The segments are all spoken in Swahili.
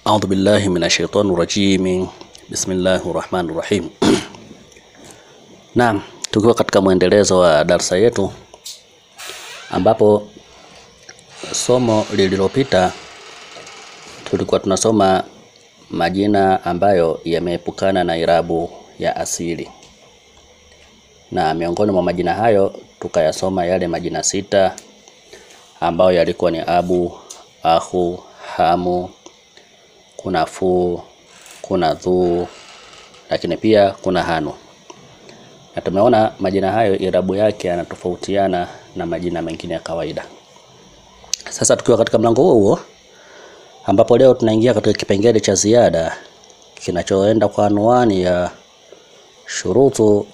A'udhu billahi minashaitani rajim. Bismillahir rahmanir rahim. Naam, tukiwa katika mwendelezo wa darsa yetu ambapo somo lililopita tulikuwa tunasoma majina ambayo yameepukana na irabu ya asili, na miongoni mwa majina hayo tukayasoma yale majina sita ambayo yalikuwa ni abu, ahu, hamu, kuna fu, kuna dhu, lakini pia kuna hanu. Na tumeona majina hayo irabu yake yanatofautiana na majina mengine ya kawaida. Sasa tukiwa katika mlango huo huo ambapo leo tunaingia katika kipengele cha ziada kinachoenda kwa anwani ya shurutu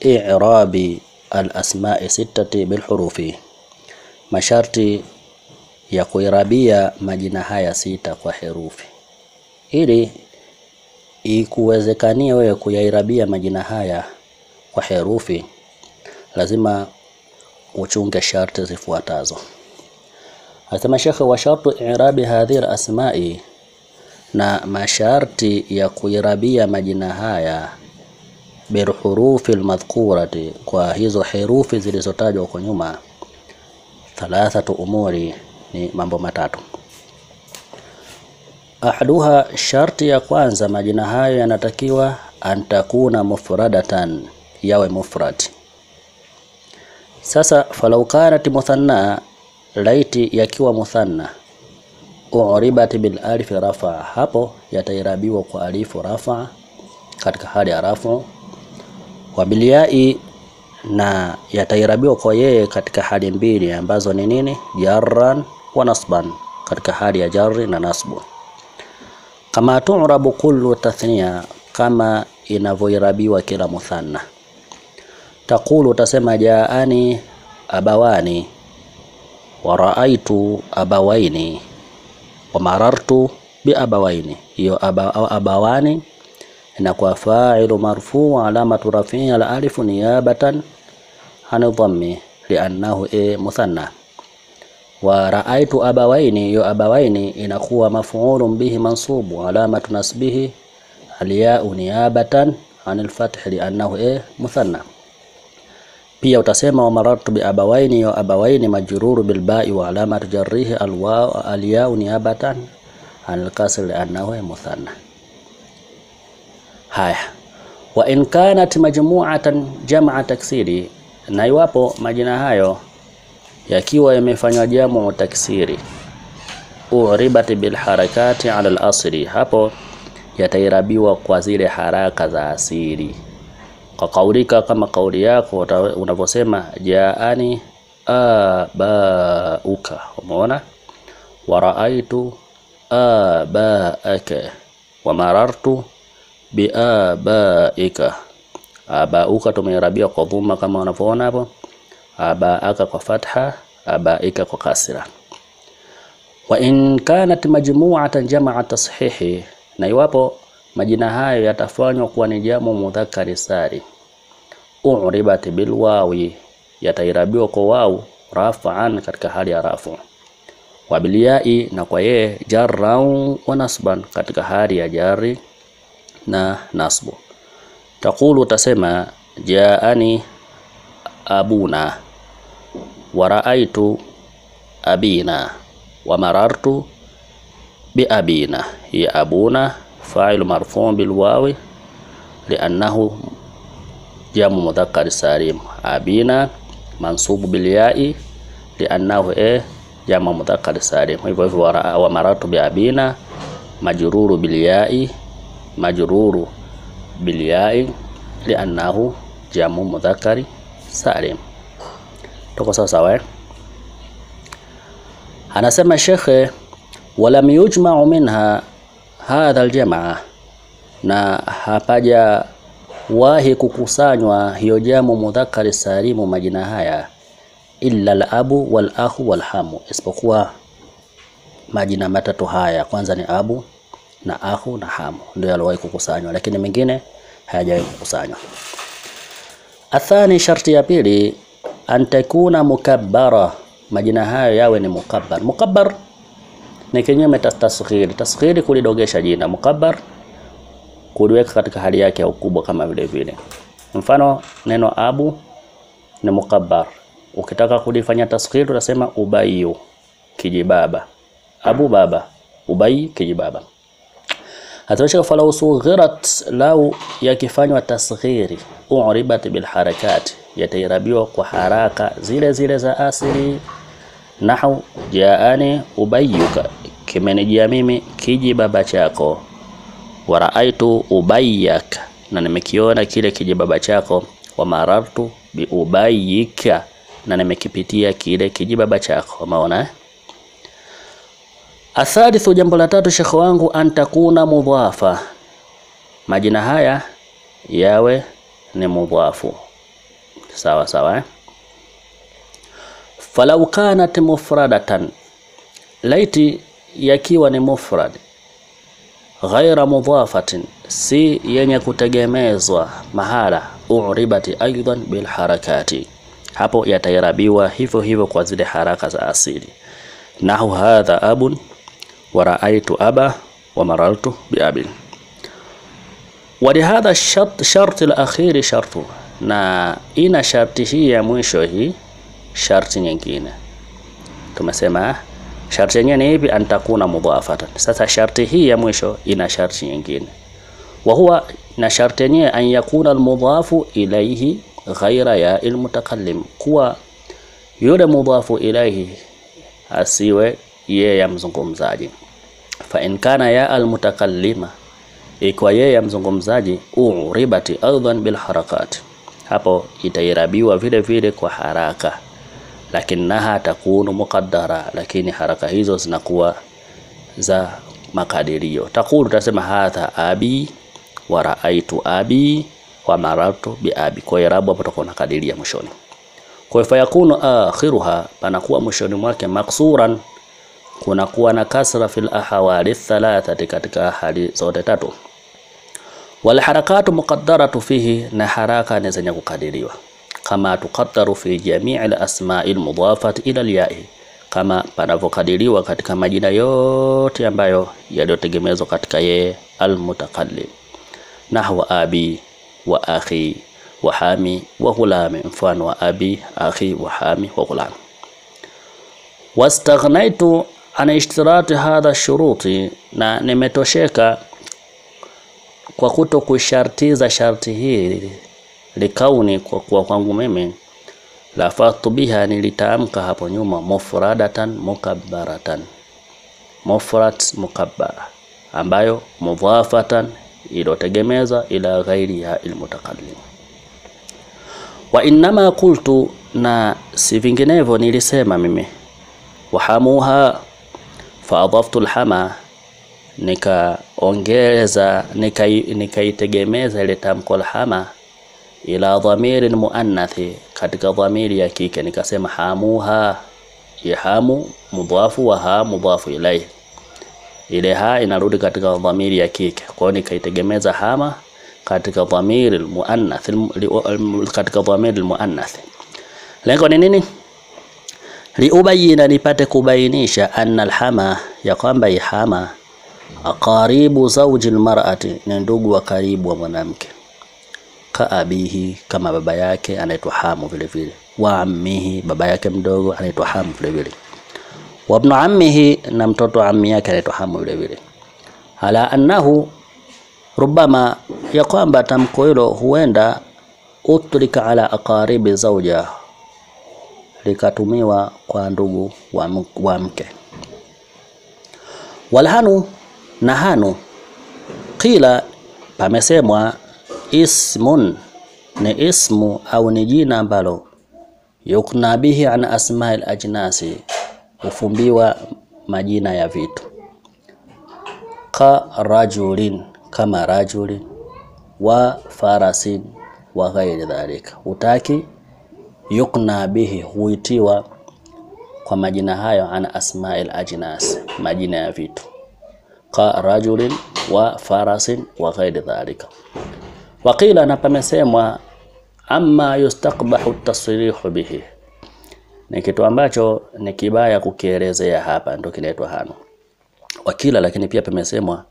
i'rabi al-asma'i sittati bil hurufi, masharti ya kuirabia majina haya sita kwa herufi. Ili ikuwezekanie wewe kuyairabia majina haya kwa herufi, lazima uchunge sharti zifuatazo. Asema shekhe, wa shartu i'rabi hadhihi al-asma'i, na masharti ya kuirabia majina haya bilhurufi almadhkurati, kwa hizo herufi zilizotajwa huko nyuma, thalathatu umuri, ni mambo matatu. Ahaduha, sharti ya kwanza, majina hayo yanatakiwa antakuna mufradatan, yawe mufrad. Sasa falau kanat muthanna, laiti yakiwa muthanna, uribat bil alif rafa, hapo yatairabiwa kwa alifu rafa katika hali ya rafu, wa bil ya'i, na yatairabiwa kwa yeye katika hali mbili ambazo ni nini? Jarran wa nasban, katika hali ya jarri na nasbu. Kama tu'rabu kullu tathniya, kama inavyoirabiwa kila muthanna. Taqulu, utasema jaani abawani, wa ra'aitu abawaini, wa marartu bi abawaini. Hiyo abawani inakuwa fa'ilu marfu alamatu rafi'i al alifu niyabatan an dhammi li'annahu muthanna. Wa ra'aitu abawaini, hiyo abawaini inakuwa maf'ulun bihi mansubu alamatu nasbihi al-ya'u niyabatan an al-fath li'annahu muthanna. Pia utasema wa marartu bi abawaini, hiyo abawaini majruru bil ba'i wa alamatu jarrihi al-waw al-ya'u niyabatan an al-kasr li'annahu muthanna. Haya, wa in kanat majmu'atan jam'a taksiri, na iwapo majina hayo yakiwa yamefanywa jamu taksiri, uribat bil harakati ala al asli, hapo yatairabiwa kwa zile haraka za asili. Kwa kaulika, kama kauli yako unavyosema jaani abauka, umeona, wa raaitu abaaka, wa marartu biabaika. Abauka tumeirabia kwa dhamma kama unavyoona hapo, abaaka kwa fatha, abaika kwa kasra. Wa in kanat majmu'atan jam'a tashihi, na iwapo majina hayo yatafanywa kuwa ni jamu mudhakkari sari, uribat bil wawi, yatairabiwa kwa wau rafa'an, katika hali ya rafu, wa bil ya'i, na kwa ye jarran wa nasban, katika hali ya jari na nasbu. Taqulu, utasema jaani abuna, wa raaitu abina, wa marartu bi abina. Ya abuna fa'ilu marfu'un bil wawi li'annahu jamu mudhakkar salim, abina mansubu bil ya'i li'annahu jamu mudhakkar salim. Hivyo hivyo wa marartu bi abina majruru bil ya'i, majruru bil ya'i li'annahu jamu mudhakkari salim. Tuko sawa sawa eh? Anasema shekhe, walam yujma'u minha hadha aljamaa, na hapaja wahi kukusanywa hiyo jamu mudhakkari salimu majina haya, illa al-abu wal akhu wal hamu, isipokuwa majina matatu haya. Kwanza ni abu na akhu na hamu, ndio yaliwahi kukusanywa, lakini mengine hayajawahi kukusanywa. Athani, sharti ya pili, antakuna mukabbara, majina hayo yawe ni mukabbar. Mukabbar Ni kinyume tasghiri. Tasghiri kulidogesha jina, mukabbar kuliweka katika hali yake ya ukubwa kama vile vile. Mfano neno abu ni mukabbar. Ukitaka kulifanya tasghiri utasema ubayu kijibaba. Abu baba, ubayi kijibaba. Hatuweza falau sughirat, lau yakifanywa tasghiri, uribat bil harakat, yatairabiwa kwa haraka zile zile za asili. Nahu jaani ubayyuka, kimenijia mimi kijibaba chako. Wa raaitu ubayyaka, na nimekiona kile kijibaba chako. Wa marartu bi ubayyika, na nimekipitia kile kijibaba chako. Umeona? Athalithu, jambo la tatu shekhi wangu, antakuna mudhafa, majina haya yawe ni mudhafu. Sawa sawa eh? Falau kanat mufradatan, laiti yakiwa ni mufrad, ghaira mudhafatin, si yenye kutegemezwa mahala, uribati aidan bil harakati, hapo yatairabiwa hivyo hivyo kwa zile haraka za asili. Nahu hadha abun wa raaitu aba wa marartu bi abin. Wa lihadha shart al-akhir shartu, na ina sharti hii ya mwisho hii sharti nyingine. Tumesema sharti yenyewe ni ipi? Antakuna mudhafatan. Sasa sharti hii ya mwisho ina sharti nyingine, wa huwa, na sharti yenyewe an yakuna al-mudhafu ilayhi ghaira ya al-mutakallim, kuwa yule mudhafu ilayhi asiwe yeye ya mzungumzaji. Fa in kana ya almutakallima, ikiwa yeye ya mzungumzaji, uribati aidan bil harakat, hapo itairabiwa vile vile kwa haraka. Lakinaha takunu muqaddara, lakini haraka hizo zinakuwa za makadirio. Takulu, tutasema hadha abi wa raaitu abi wa marartu bi abi. Kwa irabu hapo tutakuwa nakadiria mwishoni. Kwa fayakunu akhiruha, panakuwa mwishoni mwake maksuran, kunakuwa na kasra fil ahwali thalathati, katika hali zote tatu. Wal harakatu muqaddaratu fihi, na haraka ni zenye kukadiriwa. Kama tuqaddaru fi jami'i al asma'il mudafati ila al ya'i, kama panavyokadiriwa katika majina yote ambayo yaliyotegemezwa katika ye al mutakallim. Nahwa abi wa akhi wa hami wa ghulami, mfano wa abi, akhi, wa hami wa ghulami. Wastaghnaitu an ishtirati hadha shuruti, na nimetosheka kwa kuto kushartiza sharti hili, likauni, kwa kuwa kwangu mimi, lafadhu biha, nilitamka hapo nyuma, mufradatan mukabbaratan, mufrad mukabbara, ambayo mudhafatan, iliyotegemeza ila ghairiha almutakallim. Wa innama qultu, na si vinginevyo nilisema mimi, wahamuha fa adaftu alhama, nikaongeza nikaitegemeza ile tamko alhama ila dhamiri muannathi, katika dhamiri ya kike, nikasema hamuha, yahamu mudhafu wa ha mudhafu ilai, ile ha inarudi katika dhamiri ya kike. Kwa hiyo nikaitegemeza hama katika dhamiri muannath, katika dhamiri muannath. Lengo ni nini? Liubayina, nipate kubainisha, anna alhama, ya kwamba ihama aqaribu zawji almar'ati, ni ndugu wa karibu wa mwanamke. Ka abihi, kama baba yake anaitwa hamu vile vile, wa ammihi, baba yake mdogo anaitwa hamu vile vile, wa ibn ammihi, na mtoto ammi yake anaitwa hamu vile vile. Ala annahu rubama, ya kwamba tamko hilo huenda utlika ala aqaribi zawja, likatumiwa kwa ndugu wa mke. Walhanu, na hanu, qila, pamesemwa, ismun, ni ismu au ni jina ambalo yukna bihi an asma'il ajnasi, hufumbiwa majina ya vitu. Ka rajulin, kama rajulin, wa farasin, wa ghairi dhalika. Utaki yukna bihi, huitiwa kwa majina hayo, ana asma'il ajnas, majina ya vitu. Ka rajulin wa farasin wa ghairi dhalika. Waqila, na pamesemwa, amma yustaqbahu tasrihu bihi, ni kitu ambacho ni kibaya kukielezea hapa, ndio kinaitwa hanu. Wakila, lakini pia pamesemwa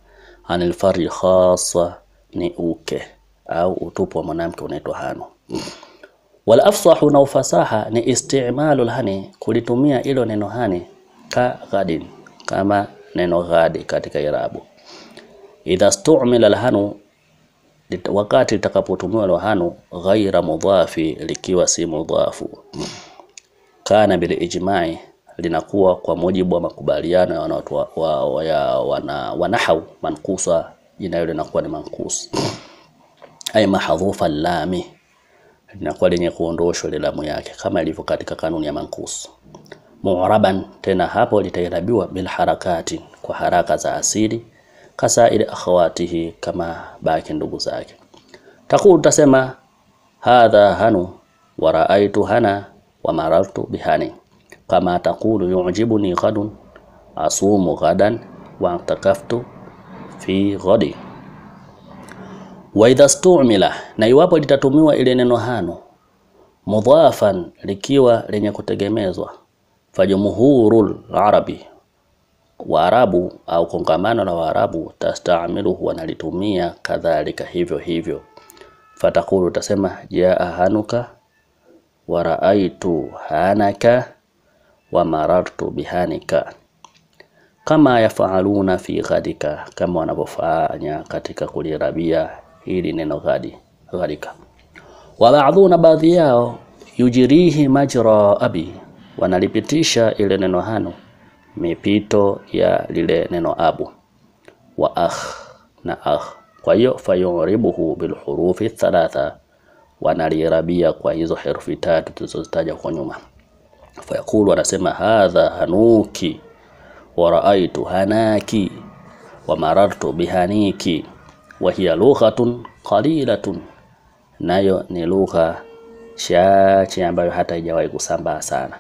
anil farji khassa, ni uke au utupu wa mwanamke unaitwa hanu. Wal afsahu, na ufasaha ni istimalu hani, kulitumia ilo neno hani ka ghadin, kama neno ghadi katika irabu. Idha stu'mila alhanu, wakati litakapotumiwa alhanu ghaira mudhafi, likiwa si mudhafu, kana bil ijma'i, linakuwa kwa mujibu wa makubaliano ya wanatu wa nahau mankusa, jina hilo linakuwa ni mankus, ay mahdhufa lami, linakuwa lenye kuondoshwa ile lamu yake kama ilivyo katika kanuni ya mankus. Mu'raban, tena hapo litairabiwa bil harakati, kwa haraka za asili, kasa ile akhawatihi, kama baki ndugu zake. Takulu, tasema hadha hanu wa raaitu hana wa marartu bihani, kama takulu yu'jibuni ghadun asumu ghadan wa takaftu fi ghadi. Wa idha stu'mila, na iwapo litatumiwa ile neno hanu mudhafan, likiwa lenye kutegemezwa, fajumhurul arabi, Waarabu au kongamano la Waarabu, tastamiluhu, wanalitumia kadhalika hivyo hivyo. Fatakulu, utasema jaa hanuka wa raaitu hanaka wa marartu bihanika, kama yafaaluna fi ghadika, kama wanavyofanya katika kulirabia hili neno ghadi, ghadika. Wa baadhuna, baadhi yao, yujirihi majra abi, wanalipitisha ile neno hanu mipito ya lile neno abu wa akh na akh. Kwa hiyo fayuribuhu bilhurufi thalatha, wanalirabia kwa hizo herufi tatu tulizozitaja kwa nyuma. Fayaqulu, wanasema hadha hanuki wa raaitu hanaki wa marartu bihaniki, wa hiya lughatun qalilatun, nayo ni lugha chache ambayo hata haijawahi kusambaa sana.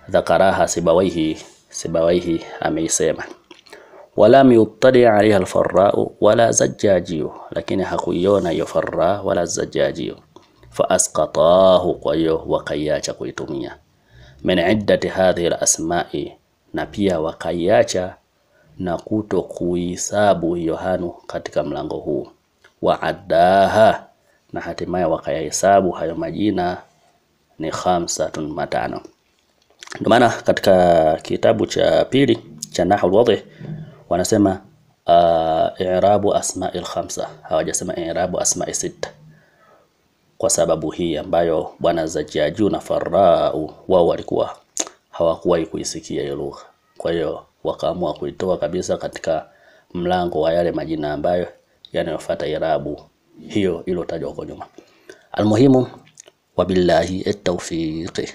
Dhakaraha Sibawaihi, Sibawaihi ameisema. Walam yuttali alaiha alfarrau wala zajjajiyu, lakini hakuiona hiyo farra wala zajjajiyu. Fa asqatahu, kwa hiyo wakaiacha kuitumia. Min iddati hadhihi alasma'i, na pia wakaiacha na kuto kuisabu hiyo hanu katika mlango huu. Wa addaha, na hatimaye wakayahesabu hayo majina ni khamsatun, matano. Ndio maana katika kitabu cha pili cha Nahwu al-Wadhih wanasema i'rabu asma'il khamsa, hawajasema i'rabu asma'i sita, kwa sababu hii ambayo bwana Zajjaju na Farrau wao walikuwa hawakuwahi kuisikia hiyo lugha. Kwa hiyo wakaamua kuitoa kabisa katika mlango wa yale majina ambayo yanayofuata irabu hiyo iliyotajwa huko nyuma. Almuhimu, wabillahi at-tawfiq.